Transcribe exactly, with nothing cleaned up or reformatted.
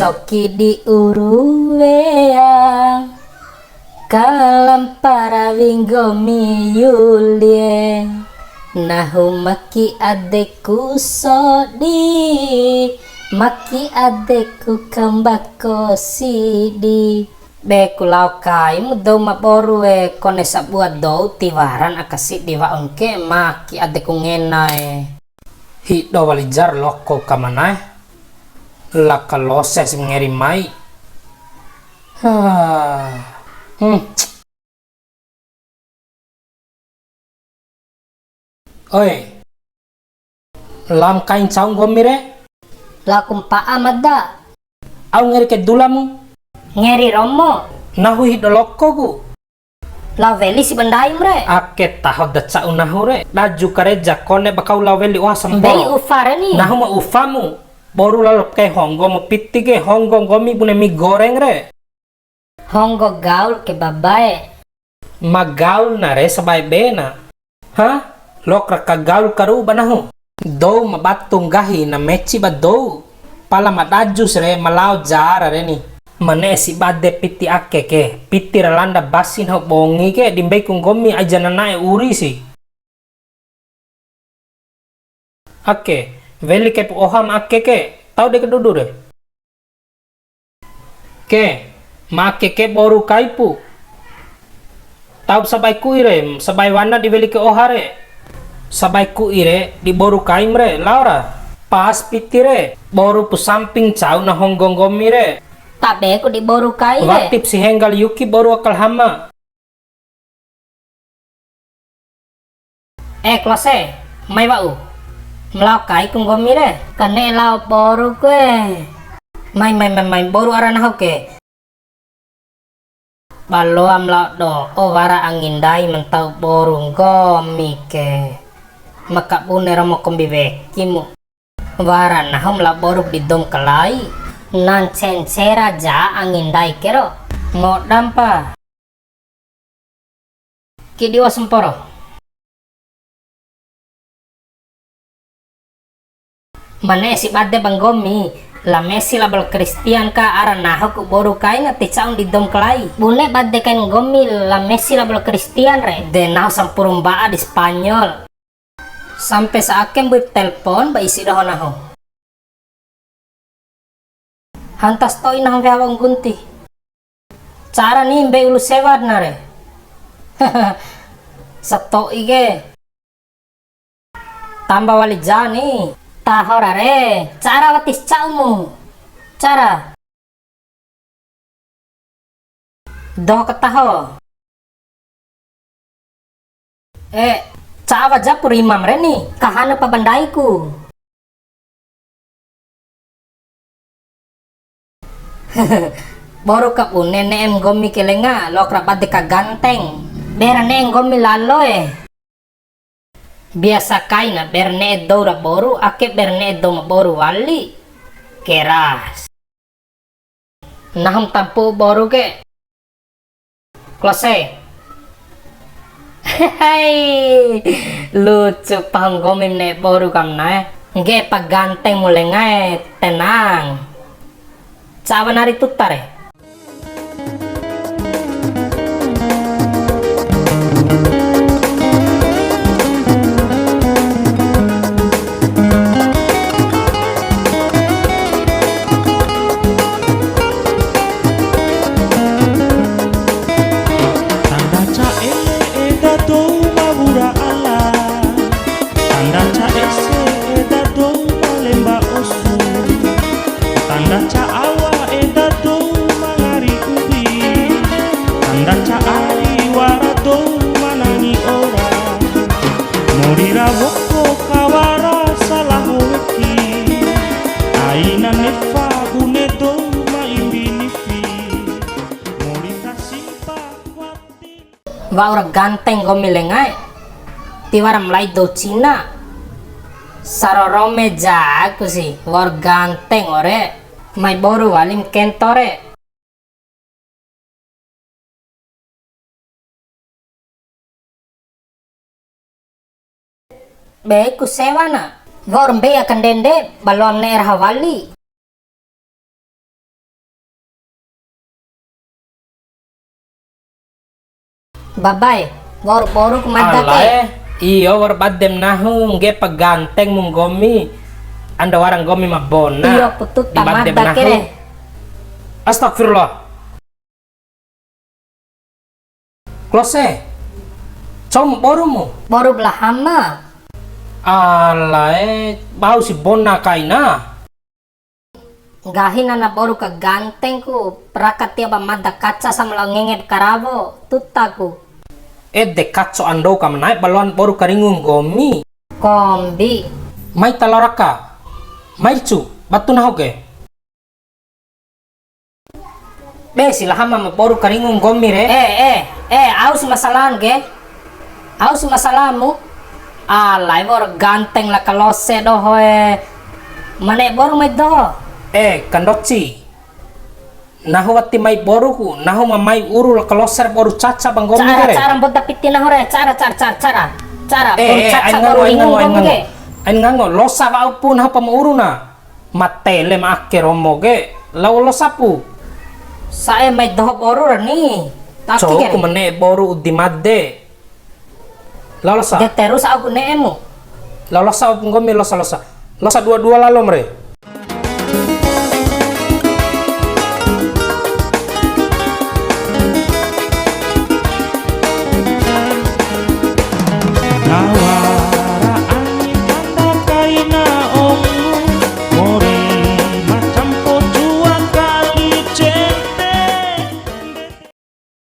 Toki di uru wea, kalampara winggo mi Yulie, nahu maki adeku sodi, maki adeku kambako sidi. Be ku lao kaimu dou ma boru e, kone sabua dou tiwaran aka sidi wa'un ke, maki adeku ngena e. Hido wali ja loko ka mana e. La Kalose si ngeri mai. Ha. Hmm. Oe. Lao ma kai ncau nggomi re? Lao ku mpa'a mada. Au ngeri ke dulamu? Ngeri romo. Nahu hido loko ku. Lao weli si ba ndaim re. Ake taho da ca'u nahu re. Daju kareja kone ba kau lao weli oha samporo. Mbei ufa re ni. Nahu ma ufamu. Boru lalo kai honggo mu piti ke, honggo nggomi bune mi goreng re. Honggo gaul ke babae. Ma gaul na re sabae be na. Ha? Lok ra ka gaul karu ba nahu. Dou ma batu nggahi na meci ba dou. Pala ma dajus re ma lao jara re ni. Ma ne'e si bade piti ake ke. Piti ra landa basi nahu bongi ke, di mbei ku nggomi aja na na'e uri si. Ake, weli kaipu oha ma ake ke, tau dei kadudu re. Ke, ma ake ke boru kaipu. Tau sabae ku'i re, sabae wana di weli ke oha re. Sabae ku'i re, di boru kaim re, lao ra. Pas piti re, boru pu samping cau na honggo nggomi re. Tabe ku di boru kai re. Watip si henggal yuki boru akal hama. Eh, Klose, mai wa'u. Ma lao kai ku nggomi re. Ka ne'e lao boru ku e. Mai, mai, mai, mai, boru ara nahu ke. Ba loam lao do'o wara angi ndai ma ntau boru nggomi ke. Ma kabune romo kombi wekimu. Wara nahu ma lao boru di dou ma kalai. Na ncence ra ja angi ndai ke ro. Modam pa. Ki diwa samporo. Ma ne'e si bade ba nggomi, la Messi labo la Christian ka, ara nahu ku boru kaina ti ca'un di dou ma kalai. Bune bade kain nggomi la Messi labo la Christian re, de nahu sampuru mba'a di Spanyol. Sampe sa ake mbuip telpon ba isi doho nahu. Hanta sato'i nahu weha wa'u nggunti. Cara ni mbei ulu sewa na re. Sato'i ke. Tamba wali ja ni. Taho ra re. Cara wati si ca'umu. Cara. Doho kataho. Eh, ca'a waja pu rimam re ni, kahana pa ba ndaiku. Boru ka bune ne'em nggomi ke lenga, loak ra bade ka ganteng. Bera ne'e nggomi lalo e. Biasa kaina ber ne'e dou ra boru, ake ber ne'e dou ma boru wali. Keras. Nahu ma tampu'u boru ke. Klose. Hei, lucu pahu nggomi ma ne'e boru kam na'e. Ngge'e pa ganteng mu lengae, tenang. Cawa nari tuta re. Tanda ca'e eda dou ma wura ala. Tanda ca'e se eda dou ma lemba osu. Tanda ca'awa eda dou ma ngari ubi. Tanda ca'ari wara dou ma nangi ora. Mori ra woko kawara salaho weki. Aina nefa bune dou ma imbi nifi. Mori ta simpa wati. Wa'ura ganteng nggomi lengae. Tiwara malai dou Cina. Sarorome jaku si, wa'ur ganteng ore. Mai boru walim kento re. Be ku sewa na, wa'ur mbei aka ndende, ba loam ne'e raha wali. Babae, wa'ur boru ku mada ke. Alae, iyo, wa'ur badem nahu, ngge'e pa ganteng mu nggomi. Ando wara nggomi ma bona. Iyo, putu di badem ta mada nahu ke. Astagfirullah. Klose. Cou boru mu. Boru belahan ma. Alae, bau si bona kaina. Nggahi nana boru ka ganteng ku, peraka tio ba mada kaca sama lao ngenge karawo, tuta ku. Ede kaco ando ka ma na'e ba loan boru karingu nggomi. Kombi. Mai ta lao raka. Mai ricu, batu nahu ke. Be si la Hama ma boru karingu nggomi re. Eh, eh, eh, au si masalan ke. Au si masalahmu. Alai wa'ur ganteng la Kalose doho e. Ma ne'e boru mai doho. Eh, kandoci. Nahu wati mai boruku, nahu ma mai uru la Kalose ra boru caca ba nggomi ke re. Cara, cara mboda piti nahu re, cara, cara, cara, cara. Cara, eh, boru eh, caca ain ngango, boru ain ringu ngango, ain nggomi ngango. Ke. Ain ngango, losa wa'upu nahu pa ma uru na. Ma tele ma ake romo ke, lao losapu. Sa'e mai doho boru ra ni. Tapi ke re. Cou ku ma ne'e boru udi made. Lao losa. De terus au ku ne'emu. Lao losa au ku nggomi losa losa. Losa dua-dua lalom re. Nawa